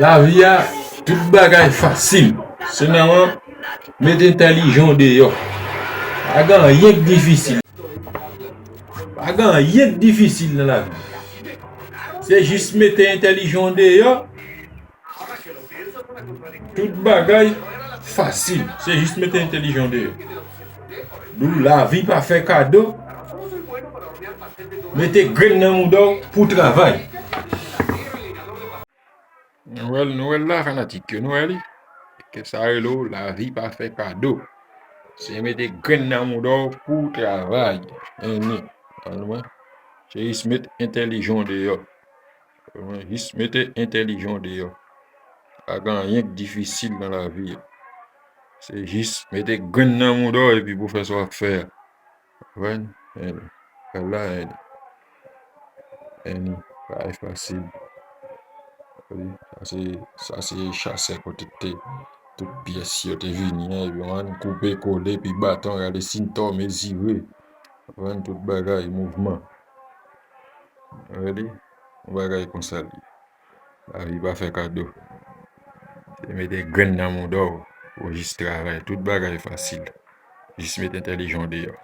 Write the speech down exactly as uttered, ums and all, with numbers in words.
Lavi a, tout bagay fasil. Sèlman, mete entèlijan w deyò. Pa gen anyen k difisil. Pa gen anyen k difisil nan lavi. Se jis mete entèlijan w deyò. Tout bagay fasil. Se jis mete entèlijan w deyò. Dou lavi pa fè kado. Mete grenn nan mouda w pou w travay. Nou wè l, nou wè l la, fanatik yo, nou wè li. Ke sa rele w, lavi pa fè kado. Se mete grenn nan mouda w pou w travay. Enni. An mwen. Se jis met entèlijan w deyò. Mwen jis mete entèlijan w deyò. Pa gen anyen k difisil nan lavi a. Se jis mete grenn nan mouda w epi pou w fè sa w ap fè a. Konprann? Enni. Wè l la, enni. Enni. Bagay fasil. Wi, sa se, sa se chasè kote te, tout pyès yo te vini an, epi w ann koupe kole, epi baton, gade sintò, mezire. Konprann? Tout bagay, mouvman. Ready? Yon bagay konsa l ye. Lavi pa fè kado. Se mete grenn nan mouda w, ou jis travay. Tout bagay fasil. Jis mete entèlijan w deyò.